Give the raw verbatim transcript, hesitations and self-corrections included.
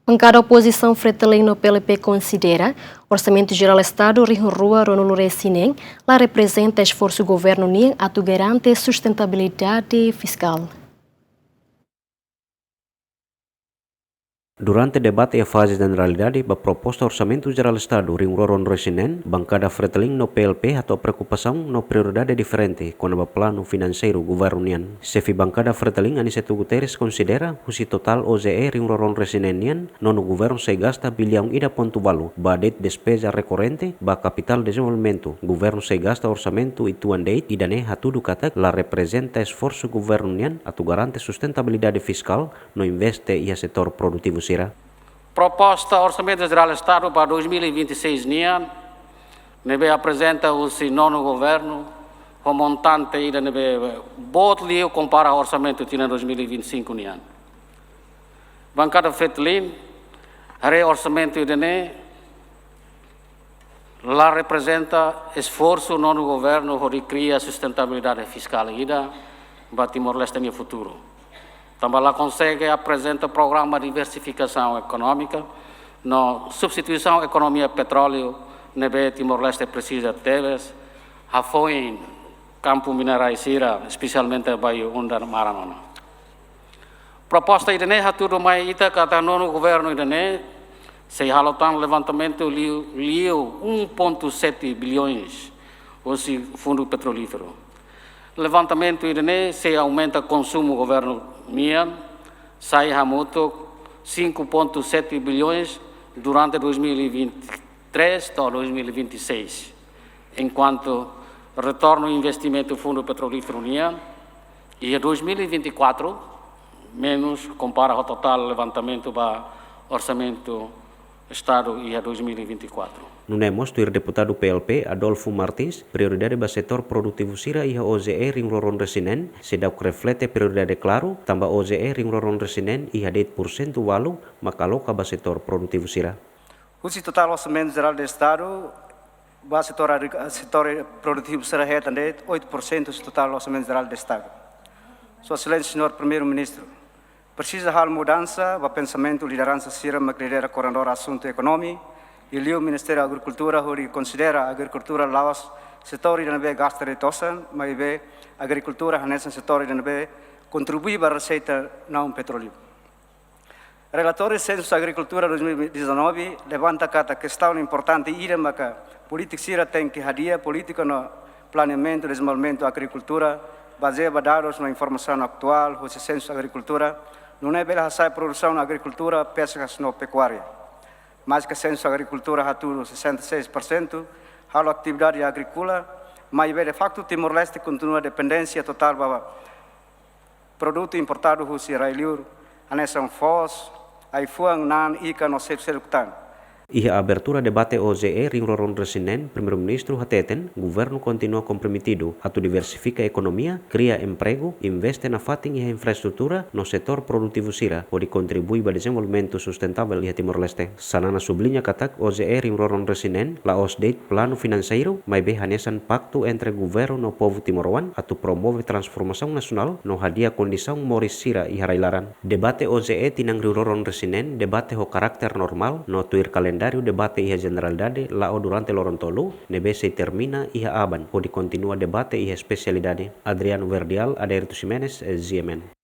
Bankada opozisaun Fretilin no P L P konsidera Orsamentu Jerál Estadu rihun rua ruanulu-resin-neen la reprezenta esforsu governu nian atu garante sustentabilidade fiskál. Durante debate iha faze jeneralidade ba proposta Orsamentu Jerál Estadu rihun rua ruanulu-resin-neen, bankada Fretilin no P L P hato'o preokupasaun no prioridade diferente kona-ba planu finanseiru governu nian. Xefe bankada Fretilin, Aniceto Guterres, konsidera husi totál O J E rihun rua ruanulu-resin-neen nian, nonu governu sei gasta biliaun ida pontu ualu ba de'it despeza rekorrente, ba kapitál dezenvolvimentu governu sei gasta orsamentu uitoan de'it, ida-ne'e hatudu katak la reprezenta esforsu governu nian atu garante sustentabilidade fiskál no investe iha setór produtivu sira. Proposta Orsamentu Jerál Estadu ba dois mil e vinte e seis nian, ne'ebé aprezenta husi nonu governu, ho montante ida ne'ebé boot liu kompara orsamentu tinan dois mil e vinte e cinco nian. Bankada Fretilin haree orsamentu ida-ne'e la reprezenta esforsu nonu governu hodi kria sustentabilidade fiskál ida ba Timor-Leste nia futuru. Tanba la konsege aprezenta programa diversifikasaun ekonómika no substituisaun ekonomia petróleu ne'ebé Timor-Leste presiza tebes, hafoin kampu minerais sira, espesialmente Bayu Unda, Maranona. Proposta ida-ne'e hatudu mai ita katak nonu governu ida-ne'e sei halo tan levantamentu liu, liu um ponto sete bilhões husi fundu petrolíferu. Levantamentu ida-ne'e sei aumenta konsumu governu nian, sai hamutuk cinco ponto sete bilhões durante dois mil e vinte e três to'o dois mil e vinte e seis. Enkuantu retornu investimentu fundu petrolíferu nian iha dois mil e vinte e quatro menus kompara ho totál levantamentu ba orsamentu Estadu iha dois mil e vinte e quatro. Nune'e mós tuir deputadu P L P, Adolfo Martins, prioridade ba setór produtivu sira iha O J E rihun rua ruanulu-resin-neen seidauk reflete prioridade klaru, tanba O J E rihun rua ruanulu-resin-neen iha de'it pursentu ualu mak aloka ba setór produtivu sira. Husi totál Orsamentu Jerál Estadu, ba setór agri-, setór produtivu sira hetan de'it oito por cento husi totál Orsamentu Jerál Estadu. Sua Exelénsia Señór Primeiru-Ministru, presiza halo mudansa ba pensamentu lideransa sira mak lidera koordenadór asuntu ekonomia, liuliu Ministériu Agrikultura, hodi konsidera agrikultura la'ós setór ida ne'ebé gasta de'it osan, maibé agrikultura hanesan setór ida ne'ebé kontribui ba reseita naun petrolíferu. Relatóriu Sensus Agrikultura dois mil e dezanove levanta katak kestaun importante ida maka polítika sira tenke hadi'a polítika no planeamentu dezenvolvimentu agrikultura bazeia ba dadus no informasaun atuál husi Sensus Agrikultura, nune'e bele hasa'e produsaun agrikultura, peskas no pekuária. Maske Sensus Agrikultura hatudu sessenta e seis por cento halo atividade agríkola, maibé de faktu Timor-Leste kontinua dependénsia totál ba produtu importadu husi rai-liur, hanesan foos, ai-fuan, na'an, ika no seluk-seluk tan. Iha abertura debate O J E rihun rua ruanulu-resin-neen, Primeiru-Ministru hateten, governu kontinua komprometidu atu diversifika ekonomia, kria empregu, investe nafatin iha infraestrutura no setór produtivu sira, hodi kontribui ba dezenvolvimentu sustentavel iha Timor-Leste. Xanana subliña katak O J E rihun rua ruanulu-resin-neen la'ós de'it planu finanseiru, maibé hanesan paktu entre governu no povu timoroan atu promove transformasaun nasionál no hadi'a kondisaun moris sira iha rai-laran. Debate O J E tinan rihun rua ruanulu-resin-neen debate ho karakter normál no tuir kalendáriu debate iha jeneralidade la'o durante loron tolu, ne'ebé sei termina iha aban, hodi kontinua debate iha espesialidade. Adriano Verdial, Adérito Ximenes, G M N.